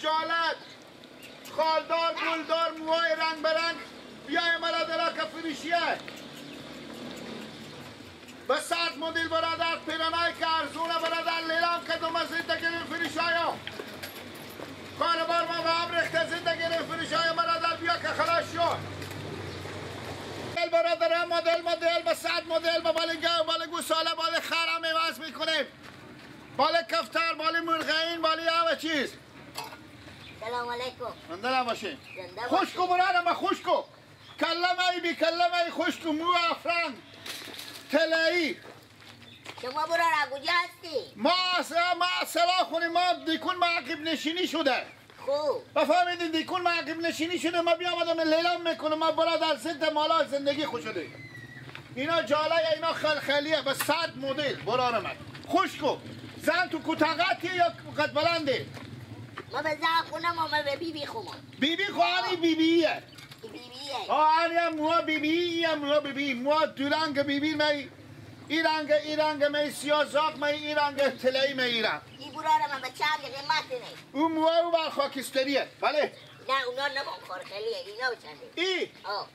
جالت خالدار گلدار موهای رنگ برنگ بیای برادر که فروشیه به 100 مدل برادر پیرانای که ارزونه برادر لیلام که دو زندگی فروش آیا کاربار ما به هم ریخته زندگی فروش آیا برادر بیا که خلاص شد برادر مدل مدل به 100 مدل به بالنگه و بال گوساله بال خر هم عوض میکنیم بال کفتر بال مرغین بال همه چیز. سلام علیکم. زنده باشین. خشکو برادر ما خشکو کله می بی کله می خشکو مو افرنگ طلایی. شما برادر کجا هستی؟ ما سلاح خونیم ما دیکون ما عقب نشینی شده. خوب بفهمیدین دیکون ما عقب نشینی شده ما بیامدم لیلام میکنم ما برادر زد مالا زندگی خوش شده. اینا جاله اینا خلخلیه به 100 مدل برادر من خشکو. زن تو کوتاقتی یا قد بلنده؟ ما به زن خونم و ما به بیبی خونم. بیبی خواهی بیبیه. بیبیه. آه مو بیبی مو بیبی مو دو رنگ بیبی می این رنگ این رنگ می سیاه زاغ می این رنگ طلایی می این رنگ. این برادر من به چند قیمت نه؟ اون مو او بر خاکستریه. بله. نه اونا نه خارخلیه اینا به چنده؟ ای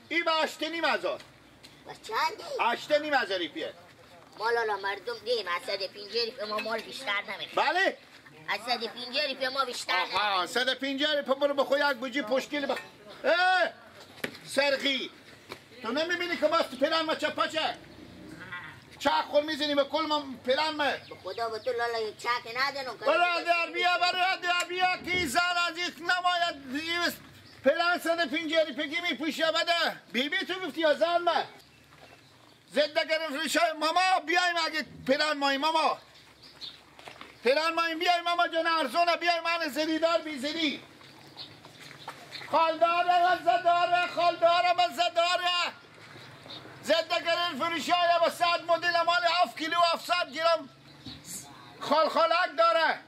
ای به 8,500. به چنده؟ 8,500 ریپیه. مالالا مردم دیم از 150 به ما مال بیشتر نمیخواد. بله؟ از 150 به ما بیشتر نمیخواد. آها 150 برو بخو یک بوجی پشکیل بخ. اه سرخی تو نمیبینی که ماست پیران ما چپاچه چاق خور میزنی به کل ما پیران ما. به خدا به تو لالا یک چاک ندنم. برادر بیا برادر بیا کی زن از یک نماید پیران 150 پگی میپوشه بده. بیبی تو گفتی یا زن ما؟ زنده گرم فروشای ماما بیایم اگه پیران مایی ماما پیران مایی بیایم ماما جان ارزونه بیایم من زریدار بی زری خالداره مزداره خالداره مزداره زنده گرم فروشای با 100 مدل مال 7 کیلو 700 گرم خال خالک داره.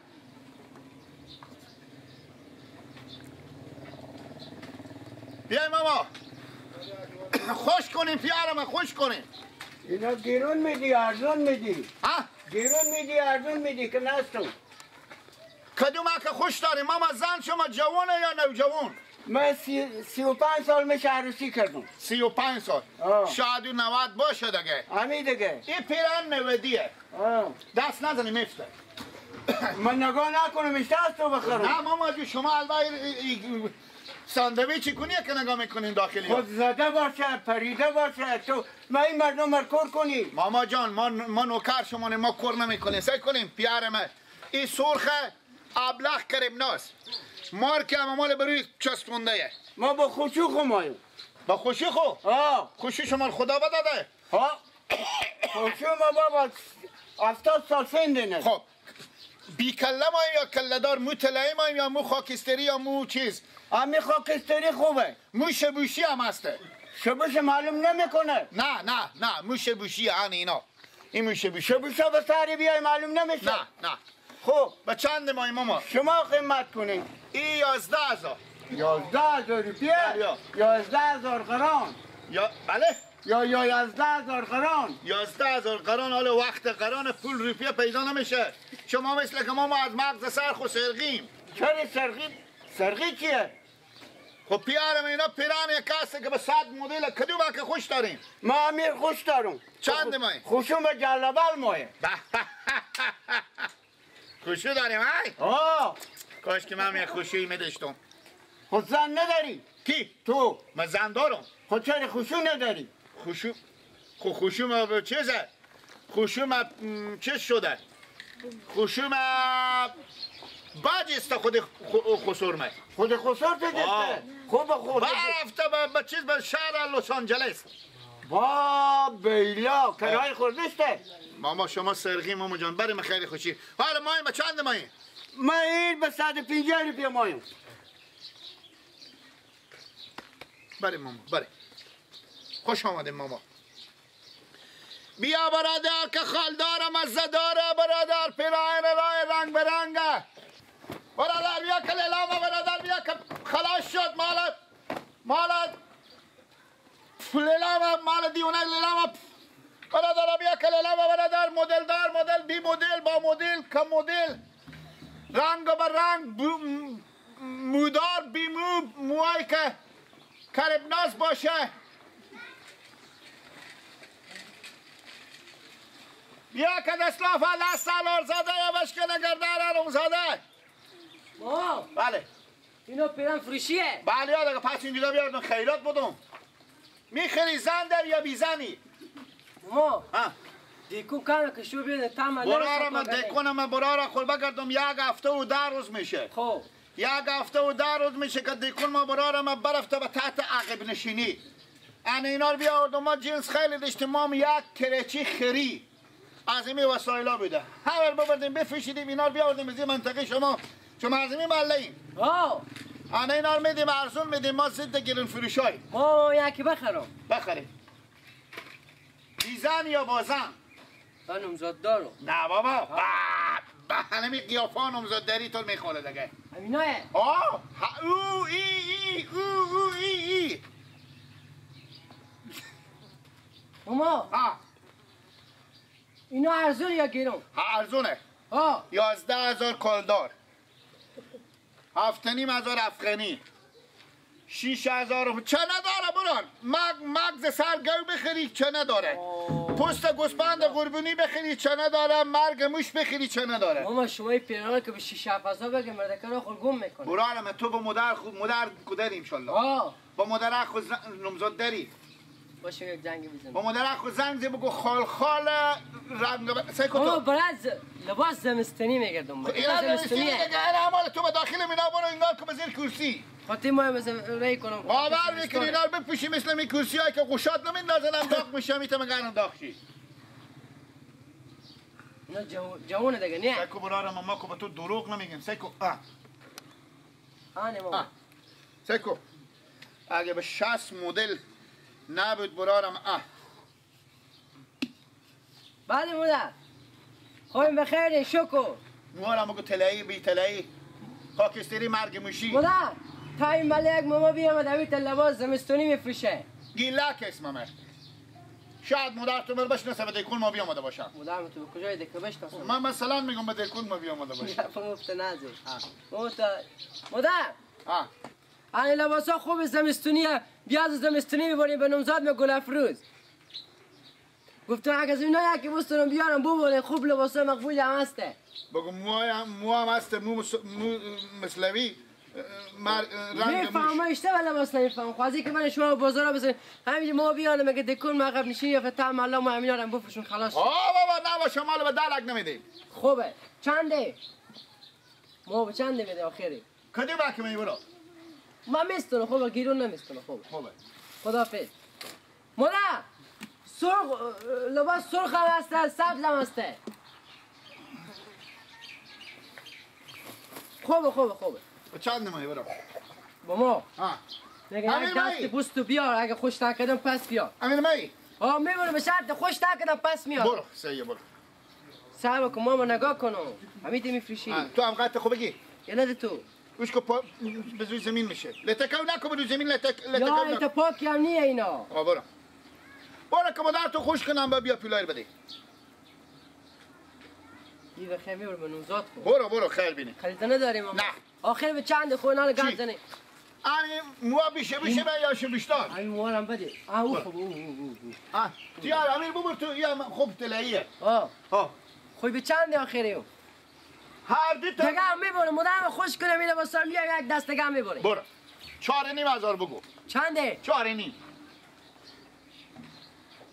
بیایم ماما خوش کنیم پیارم خوش کنیم. اینا گیرون میدی ارزون میدی؟ ها؟ گیرون میدی ارزون میدی که نستم. کدوم که خوش داریم ماما زن شما جوانه یا نوجوان؟ من 35 سال میشه عروسی کردم. 35 سال؟ شاید 90 باشه دیگه. همین دیگه. این پیرن 90 دست نزنی میفته. من نگاه نکنم میشه از تو بخرم. نه ماما جو شما البته ساندویچ کنی که نگاه میکنین داخلی خود زده باشه پریده باشه تو ما این مردم رو کور کنی. ماما جان ما نوکر شما ما کور نمیکنیم. سعی کنیم پیار ما این سرخه ابلغ کریم ناس مارک هم مال بروی چسبونده. ما با خوشی خو مایم. با خوشی خو؟ آه خوشی شما خدا بداده. ها خوشی ما بابا 70 سال سن دینه. خب بی کله مایم یا کله دار مو طلایی مایم یا مو خاکستری یا مو چیز؟ امی خاکستری خوبه. مو شبوشی هم هسته. شبوش معلوم نمیکنه. نه نه نه مو شبوشی آن اینا این مو شبوشی. شبوشا به سری بیای معلوم نمیشه. نه نه. خب به چند مایم ماما؟ شما قیمت کنین. این 11,000. 11,000 روپیه؟ 11,000 قران. یا بله؟ یا 11,000 قران. 11,000 قران. حالا وقت قران پول روپیه پیدا نمیشه. شما مثل که ما از مغز سرخ و سرقیم. چرا سرقی؟ سرقی چیه؟ خب پیارم اینا پیران یک هسته که به 100 مدل کدوم که خوش داریم؟ ما امیر خوش دارم. چند مایه؟ خوشم به جلبل مایه. خوشو داریم های؟ آه کاش که من یک خوشویی میداشتم. خود زن نداری؟ کی؟ تو. من زن دارم. خود چرا خوشو نداری؟ خوشو خب خوشو ما چیزه؟ خوشو ما چیز شده؟ خوشو ما باج است خود خسور خود خسور تو دسته خوب خود رفته به چیز به شهر لس آنجلس. با بیلا کرای خوردسته. ماما شما سرغی ماما جان بریم خیلی خوشی. حالا مایم چند مایم؟ ما این به 150 روپیه مایم. بریم ماما بریم. خوش آمدیم ماما. بیا برادر که خالدار مزه داره برادر، پیراهن رای رنگ به رنگه برادر، بیا که لیلامه برادر، بیا که خلاص شد مال مال لیلامه، مال دیونه لیلامه برادر، بیا که لیلامه برادر، مدل دار، مدل بی مدل، با مدل، کم مدل، رنگ به رنگ، مودار بی مو، موهایی که کربناز باشه. بیا که دستلاف دست سالار زاده یا بشکنه گردن آرام زاده. ماما بله اینا پیرن فروشیه؟ بله یاد پس اینجا بیاردم خیرات بدم. میخری زن در یا بی زنی؟ ماما دیکو کنه که شو بیده تمام برارا من دیکونه من برارا خود بگردم یک هفته و 10 روز میشه. خب یک هفته و 10 روز میشه که دیکون ما برارا من برفته به تحت عقب نشینی. انا اینا رو بیاوردم، ما جنس خیلی داشتیم، ما یک کرچی خری از این وسایل بوده، همه رو ببردیم بفروشیدیم، اینا رو بیاوردیم از این منطقه شما، شما از این محله ایم. انا اینا رو میدیم ارزون میدیم، ما ضد گرون فروشای. ما یکی بخرم. بخریم. بی زن یا با زن؟ من نامزد دارم. نه بابا، به همین قیافه نامزد داری تو میخوره دیگه. همیناه؟ آه، او ای ای او او ای ای. ماما. اینا ارزون یا گرون؟ ارزونه. 11,000 کلدار، 7,500 افغانی، 6,000 چه نداره بران. مغز سرگو بخری چه نداره، پوست گوسفند قربونی بخری چه نداره، مرگ موش بخری چه نداره. ماما شما این پیرانه که به 6-7 هزار بگه مردکه را خود گم میکنه. بران من تو با مادر خود مادر داری انشالله. با مادر خود نامزد داری. باشه یک زنگ بزن. با مادر خود زنگ بزن بگو خال خال رنگ سیکو تو. بابا برای لباس زمستانی میگردم. اینا زمستانیه دیگه، انا مال تو به داخل مینا برو انگار که به زیر کرسی. خاطی ما مثلا ری کنم. باور میکنی اینا رو بپوشی مثل می کرسی هایی که قشات نمیندازن هم داغ میشه، میتونم گرم داغ شی. اینا جوونه دیگه نه؟ سیکو برارم ما که به تو دروغ نمیگم. سیکو آنه ماما. سیکو اگه به 60 مدل نبود برارم. بله مادر خواهیم بخیر شکر. موارم بگو طلایی بی طلایی خاکستری مرگ موشی. مادر تا این ملک ماما بیامد اویت لباس زمستونی میفروشه. گیلک اسممه. شاید مادر تو مر بشناسه به دیکون ما بیامده باشم. مادر تو به کجای دیکو بشناسم؟ من مثلا میگم به دیکون ما بیامده باشه. مفت نازی. مادر این لباس ها خوب زمستونیه، بیاز زمستونی میبریم به نامزد می گل افروز. گفتم اگه از اینا یکی بستونم بیارم ببره، خوب لباس ها مقبول هم هسته. بگو مو هم هسته، مو مثلوی رنگ میفهم، ما اشتباه لباس نمیفهم. خوازی که من شما بازار بزنیم همین ما بیانم اگه دکون مغرب نشین یا فتح الله ما همینا رو بفروشون خلاص. بابا نه باشه، مال به دلک نمیدیم. خوبه. چنده؟ ما به چنده میده آخری؟ کدوم بک می برو؟ ما میستونم خوبه، گیرون نمیستونم. خوبه خوبه. خداحافظ. مادر سرخ لباس سرخ هم هسته، سبز هم هسته. خوبه خوبه خوبه. چند نمایی برو؟ با ما میگه یک دست پوستو بیار، اگه خوش نکردم پس بیار. امیر مایی؟ میبرم به شرط خوش نکردم پس میار. برو سیه برو. صبر کن ماما نگاه کنم. همیده میفروشی. تو هم قطع خوب بگی. یه نده تو. اوش که پا به روی زمین میشه. لتکو نکن به روی زمین، لتکو نکن. یا ایتا پاکی هم نیه اینا. برو. برو که مادر تو خوش کنم با بیا پولای بده. یه بخیر میبرم به نوزاد خو. برو برو خیر بینی. خریده نداریم. نه. آخر به چند خو اینا رو گند زنی. آنی مو بیشه بیشه به یاشه بیشتر. همین مو هم بده. او خوب او او. تیار امیر ببر تو یا خوب طلاییه. خوب به چند آخری او. هر دو تا دیگه میبرم مدام خوش کنم این لباسا میام یک دست دیگه میبرم. برو. 4,500 بگو. چنده؟ 4,5.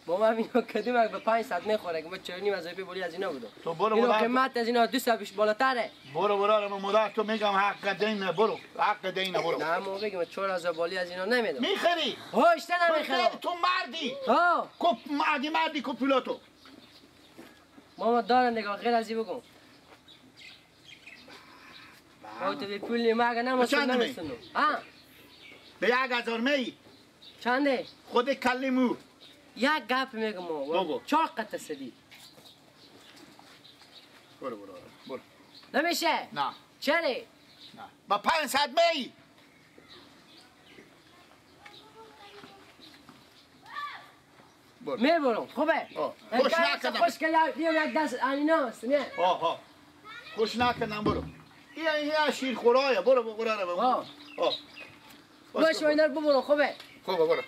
بابا اینو کدوم به 500 میخوره که ما 4,500 بولی از اینا بودم. تو برو اینو قیمت از اینا 200 بیش بالاتره. برو برو من مادر تو میگم حق دینه برو. حق دینه برو. نه ما بگم 4000 بالی از اینا نمیدم. میخری؟ هاش نمیخرم. تو مردی. ها. کو مردی مردی کو پولاتو. ماما دارن دیگه غیر از این بگم. او تو پول نیم اگه نمستون نمستونو. به 1000 می. چنده؟ خود کلیمو. یک گپ میگم ما. 4 قطعه سدی. برو برو برو. نمیشه؟ نه. چرا؟ نه. با 500 می. میبرم خوبه. خوش نکردم. خوش کردم بیام یک دست ایناست نه. ها خوش نکردم برو. این شیرخورایه. برو برو برو. آه. باش اینا رو ببرو خوبه. خوبه برو.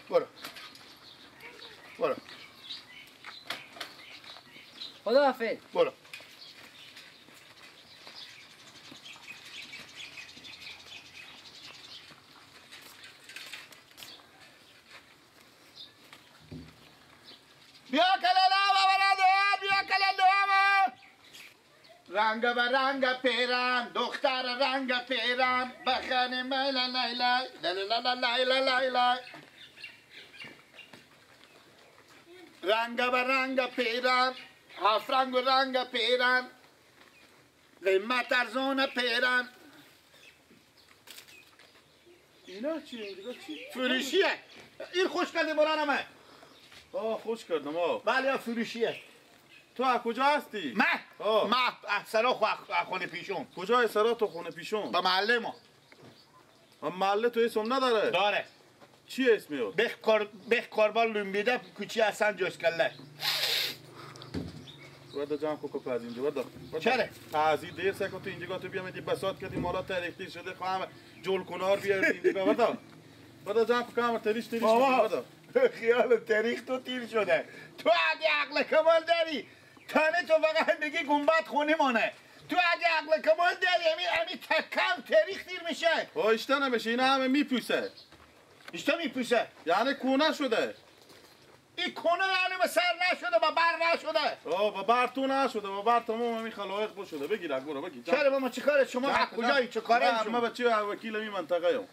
برو. برو. خدا حافظ. برو. بیا کلالا برادر، بیا کلالا. رنگ به رنگ پیران، دختر رنگ پیران، بخنی میلا لیلا لیلا لیلا لیلا. رنگ به رنگ پیران، هفت رنگ و رنگ پیران، قیمت ارزون پیران. اینا چیه؟ دیگه چی؟ فروشیه. این خوش کردی برانمه. آه خوش کردم آه. بله فروشیه. تو از کجا هستی؟ من؟ من از سرا خونه پیشون. کجای سرا تو خونه پیشون؟ با محله ما. محله تو اسم نداره؟ داره. چی اسمی او؟ بخ کاربار لومبیده کوچی حسن جوشکله. وردا جمع کو کو از اینجا وردا. چرا؟ از این دیر سکو تو اینجا تو بیام دی بساط کردی مالا تریختی شده خواهم جول کنار بیار اینجا وردا. وردا جمع کو کام تریش تریش وردا. خیال تاریخ تو تیر شده. تو اگه عقل کمال داری تنه تو فقط میگی گنبد خونه مانه. تو اگه عقل کمال داری امی تکم تاریخ تیر میشه. آشتا نمیشه اینا همه میپوسه. اشتا میپوسه یعنی کونه شده. این کونه یعنی به سر نشده با بر نشده. آه با بر تو نشده با بر تمام همین خلایق بو شده. بگیر برو بگیر. چرا با ما چیکاره شما؟ از کجایی چه کاره شما؟ ما بچه وکیل می منطقه ام.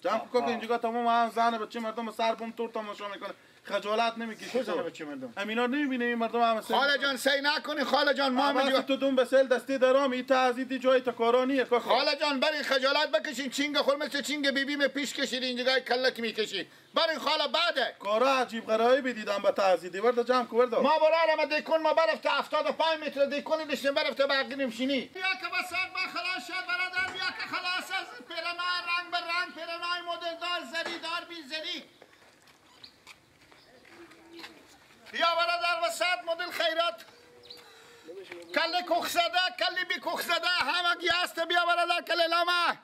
جمع کو که اینجا تمام هم زن بچه مردم سر بوم تور تماشا میکنه. خجالت نمیکشی تو؟ بچه مردم امینا نمیبینه این مردم هم خاله جان سی نکنی خاله جان. ما هم تو دوم به سل دستی درام این تعزیدی جای تکارانیه کاکا. خاله جان برین خجالت بکشین. چینگ خور مثل چینگ بیبی می پیش کشید اینجا کلک میکشی. برین خاله بعده کارا عجیب غرایبی دیدم به تعزیدی. وردا جمع کو وردا. ما برارم دکون ما برفت 75 متر دکون داشتیم برفت باقی نمشینی. بیا که وسط با خلاص شد برادر. بیا که خلاص از پیرنای رنگ به رنگ، پیرنای مدل دار، زری دار، بی زری. بیا برادر وسط مدل خیرات. کله کخ زده کله بی کخ زده همگی هست. بیا برادر کله لامه.